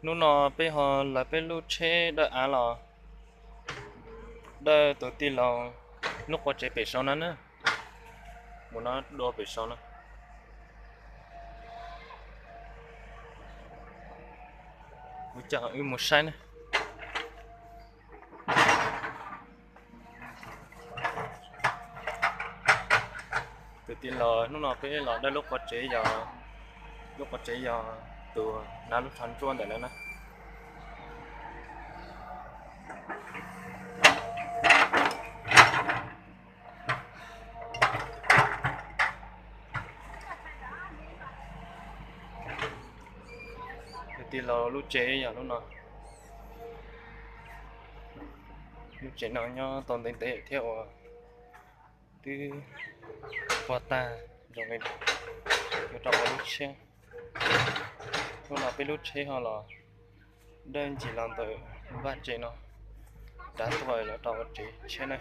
Hnub no peb ho lawv peb lub tsheb dawj av los dawj tus tij laug lub qua tsev pem saum no na. Mus no dua pem saum no. Ua cas wb mus saib ne. Tus tij laug hnub no peb los dawj lub qua tsev yog, lub qua tsev yog tus hnav lub tsho ntsuab ntawm no na. Tus tij laug lub tsev yog lub no. Lub tsev no nyob tau ntev ntev thiab uas twb puag tag zoo li no, yuav rau ua lub tsheb. Hnub no peb lub tsheb ho los dawj ncig los ntawm vaj tsev no, rov tuaj lawv rau ua tsev tsheb na.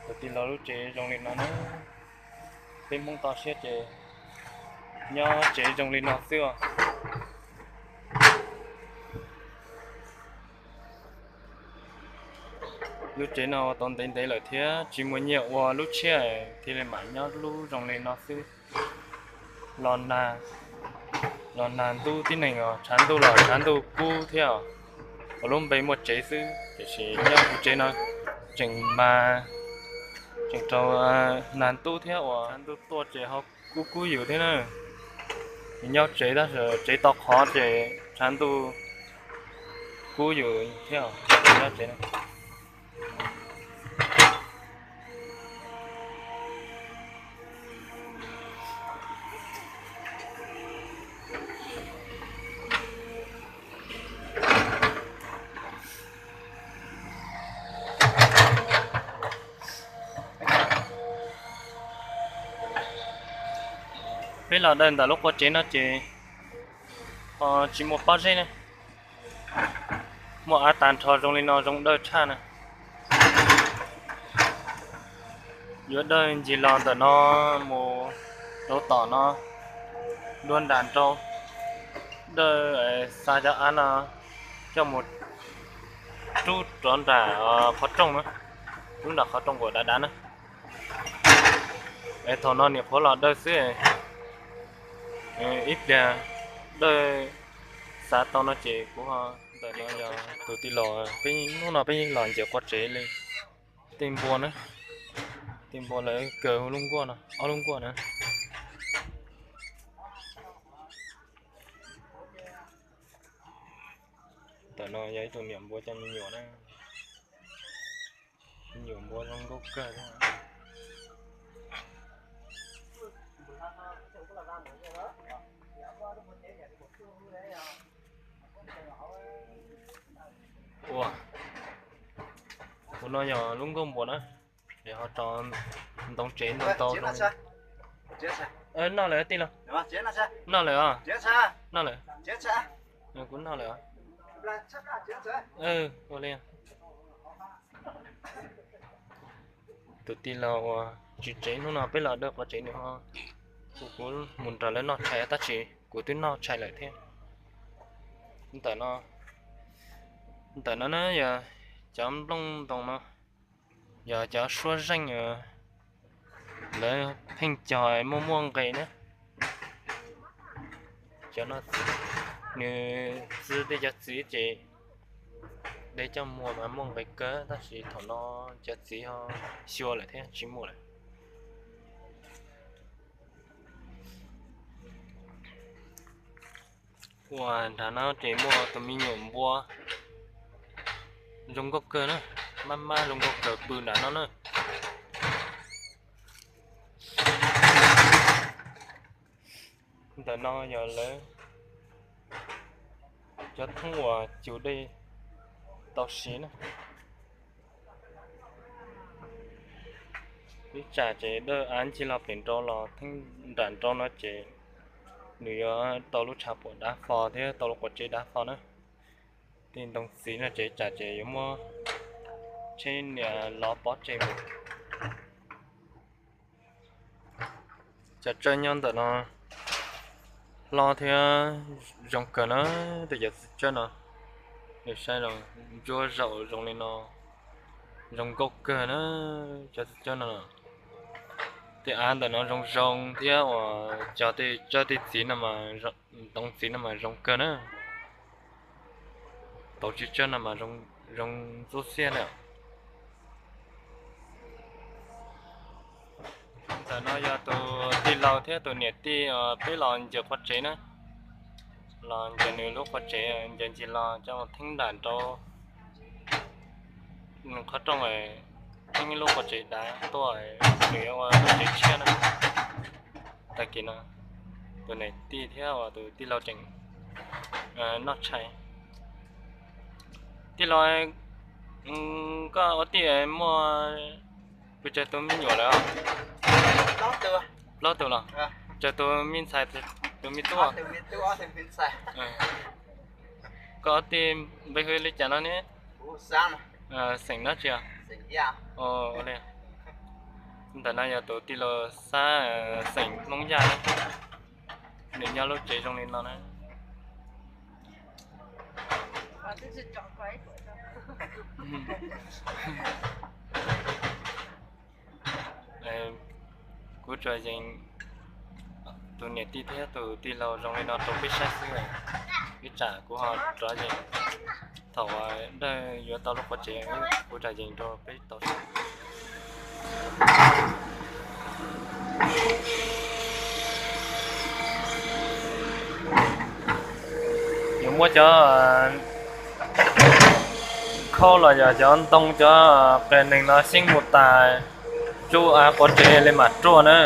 Tus tij laug lub tsev zoo li no na. Peb Hmoob toj siab ces nyob tsev zoo li no xwb os. Lub tsev no ua tau ntev ntev lawm thiab tsis muaj nyiaj ua lub tshiab thiaj li mam nyob lub zoo li no xwb. Los nag, los nag ntub tib neeg os, tshav ntuj los tshav ntuj kub thiab os. Ua lub npe muaj tsev xwb tiam sis nyob kuv tsev no tseem mas, tseem rau nag ntub thiab uas tshav ntuj tuaj ces ho kub kub yus thiab na. Nyob tsev tab sis tsev tau qhov ces tshav ntuj kub yus thiab nyob tsev no. Peb los dawj ntawm lub qua tsev no ces ho tsis muaj pob zeb na. Muaj av tag nrho zoo li no zoo dawj tshaj na. Yuav dawj ncig los ntawm no mus rau tom no, dua nram nrau, dawj xa cov av no coj mus rub rov nram qhov rooj na, rub nram qhov rooj uas dav dav na. Es thaum no niam qhuav los dawj xwb, ib pliag dawj xav tau no ces kuv ho. Ntawm no yog tus tij laug, peb hnub no peb los ncaws qua tsev li. Tej npua na, tej npua lawv kaw lub nkuaj no, ob lub nkuaj na. Ntawm no yog ib tug niam npua coj me nyuam na. Me nyuam npua zoo nkauj kawg thiab. Ua, tus no yog lub nkuaj npua na, es ho tso ntoo tsev ntoo tau zoo. Noj lawm tij laug. Noj lawm os. Noj lawm. Kuv noj lawm os. Ua li. Tus tij laug uas tswv tsev hnub no peb los dawj qua tsev nws ho hu kuv mus nrog lawv noj tshais tab sis kuv twb noj tshais lawm thiab. Ntawm no, ntawm no na yog cov nplooj ntoos no, yog cov suab zeej, lawv pheej cog muaj muaj nqe na. Cov no nws txi tej cov txiv ces de coj muag mas muaj nqe kawg tab sis thaum no cov txiv ho xyuas lawm thiab tsis muaj lawm. Ua nrad no ces muaj tus me nyuam npua zoo nkauj kawg na, mab mab zoo nkauj kawg pw nrad no na. Ntawm no yog lawv cov thoob uas cug dej tau siv na. Ib tsam ces dawj av ncig los pem nrau los theej nram nrau no ces nws yuav tau lub tshav puam dav fo thiab tau lub quav tsev dav fo na. Tej ntoo txiv no ces ib tsam ces yuav muab tsheb nias lov pob tseg mus. Cov tsawb nyob ntawm no hlob thiab zoo kawg na, tej cov txiv tsawb no. Nws saib los ntsuab zaum zoo li no, zoo nkauj kawg na, cov txiv tsawb no. Tej av ntawm no zoo zoo thiab uas cov tej tsawb tej txiv no, ntoo txiv no mas zoo kawg na. Tauv tsis tsawg no mas zoo ntxub xiab na. Ntawm no yog tus tij laug thiab tus niam tij peb los ncaws qhov tsev na, los ncaws nws lub qhov tsev, ncaws ncig los coj mus theeb nram rau qhov rooj, theeb lub qhov tsev dav tuaj, nws yuav ua lub tsev tshiab na. Tag kis no tus niam tij thiab uas tus tij laug tseem noj tshais. Tij laug, koj ua tij muaj pes tsawg tus me nyuam lawm? Plaub tus los? Tsawg tus me ntxhais, tus me tub? Koj ua tij npe hu li cas no ne? Xeem dab tsi? Ntawm no yog tus tij laug Xab, xeem Hmoob Yaj na. Nws nyob lub tsev zoo li no na. Kuv tsuas yees tus niam tij thiab tus tij laug zoo li no rau peb saib xwb, ib tsam kuv ho rov yees. Thaum dawj yuav tau lub qhov tsev, kuv rov yees rau peb tau saib. Yuav muab cov khau los yog cov ntoo cov qias neeg no xyeeb mus tas tsuj av quav tsev li mam ruaj na.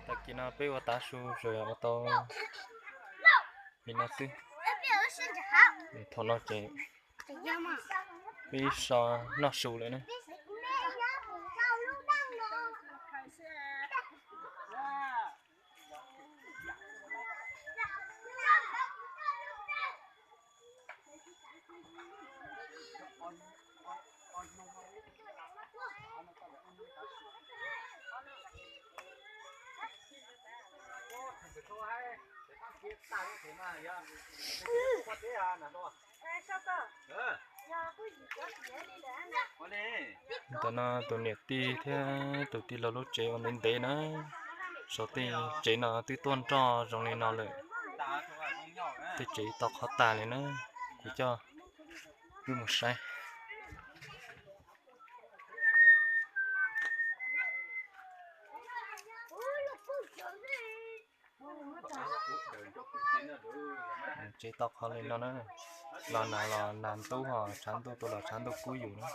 Tag kis no peb ua tav su tsuas yog ua tau li no xwb. Thaum no ces peb so noj su lawm na. Ntawm no tus niam tij thiab tus tij laug lub tsev ua ntev ntev na. Saum tej tsev no twb tuaj nroj zoo li no lawm. Tej tsev tau qhov tas li na. Kuv coj wb mus saib. Tsev tau qhov li no na. Los nas los nas ntub, ho tshav ntuj tuaj los tshav ntuj kub yus na.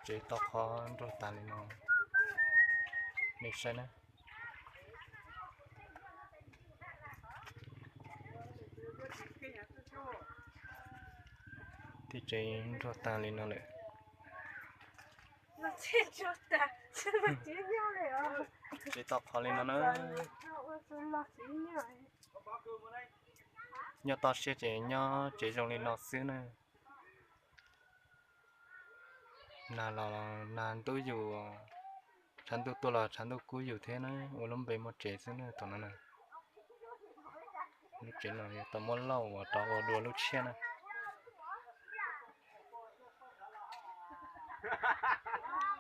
Tsev tau qhov nrog tas li no, nej saib na. Tsev nrog tag li no lawm. Tsev tau qhov li no na. Nyob toj siab ces nyob tsev zoo li no xwb na. Nag los nag ntub yus, tshav ntuj tuaj los tshav ntuj kub yus thiab na. Ua lub npe muaj tsev xwb na thaum no na. Lub tsev no yog tau muab lauj uas rov ua dua lub tshiab na.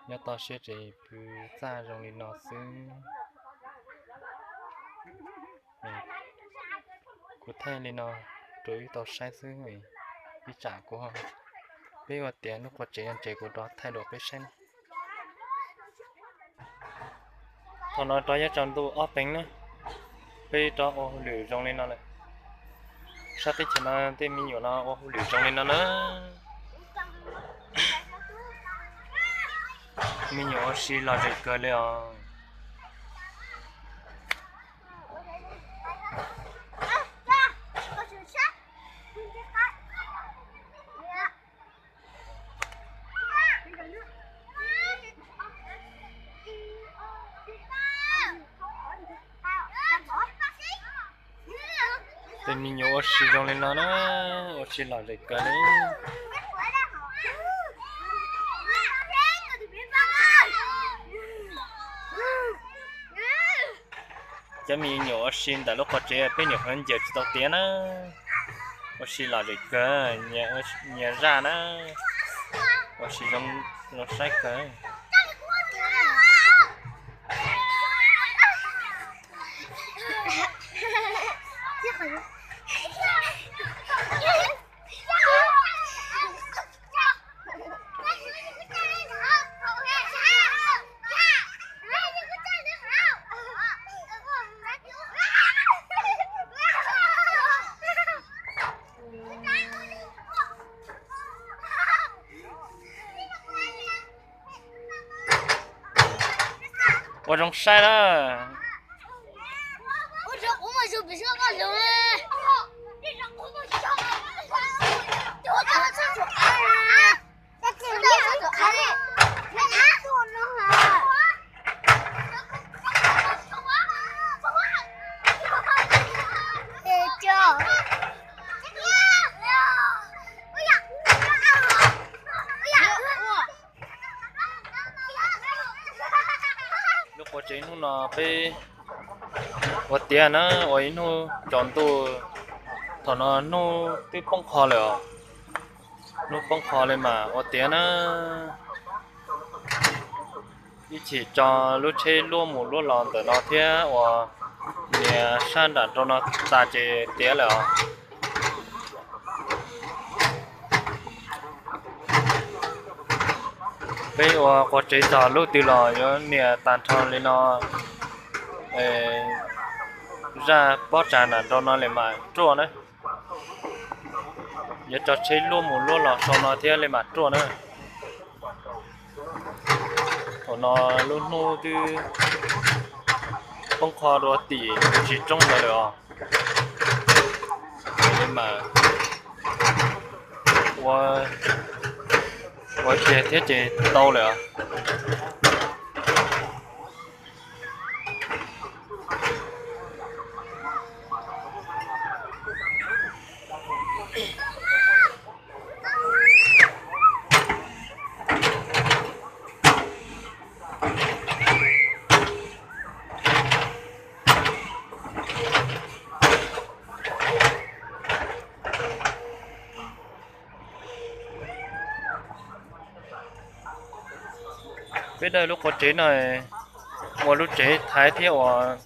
Nyob toj siab ces pw txaj zoo li no xwb. Kuv thaij li no rau wb tau saib xwb, ib tsam kuv, peb ua tiav lub qua tsev no ces kuv rov thaij dua peb saib na. Thaum no rov yuav tsaus ntuj ob teev na, peb rov ua hauj lwm zoo li no lawm. Sab teb chaws no tej me nyuam no ua hauj lwm zoo li no na. Me nyuam ua si lom zem kawg li os. Tej me nyuam ua si zoo li no na, ua si lom zem kawg li. Cov me nyuam ua si ntawm lub qua tsev peb nyuam qhuav ncaws tsis tau tiav na. Ua si lom zem kawg, nyias zaj na. Ua si zoo saib kawg. Ua zoo saib na. Lub qua tsev hnub no peb ua tiav na, ua ib hnub tsaus ntuj, thaum no hnub twb poob qho lawm os. Hnub poob qho li mas ua tiav na. Ib chim tso lub tsheb luaj mus luaj los ntawm no thiab uas nias sab nram rau no tas ces tiav lawm os. Peb ua qua tsev txog lub twg los yuav nias tag nrho li no, zaj pob tsav nram rau no li mas ruaj na. Yuav tso tsheb luaj mus luaj los sau no thiab li mas ruaj na. Thaum no lub hnub twb poob qho dua tim tsis roob ntawd lawm os. Li mas ua, ua kiag thiab ces tau lawm os. Peb dawj lub qua tsev no, ua lub tsev thaiv thiab uas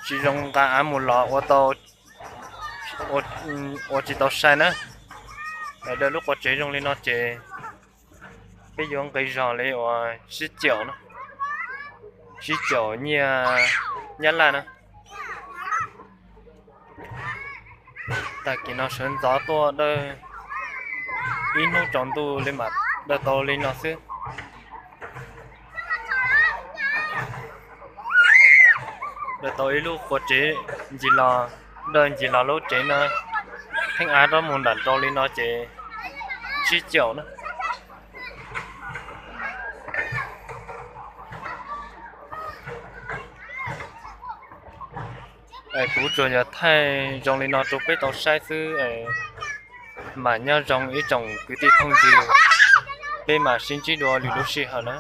tsis zoo nqa av mus los ua tau, ua tsis tau sai na. Dawj lub qua tsev zoo li no ces peb yuav nqi zog li uas tsib caum, tsib caum nyiaj Nyab Laj na. Tag kis no sawv ntxov tuaj dawj ib hnub tsaus ntuj li mas dawj tau li no xwb. Dawj tau ib lub qua tsev ncig los, dawj ncig los lub tsev no, theej av rov mus nram rau li no ces Tsib caug na. Kuv tsuas yog thaij zoo li no rau peb tau saib xwb, mam nyob zoo ib tsoom kwv tij phooj ywg, peb mam sib ntsib dua lwm lub sij hawm na.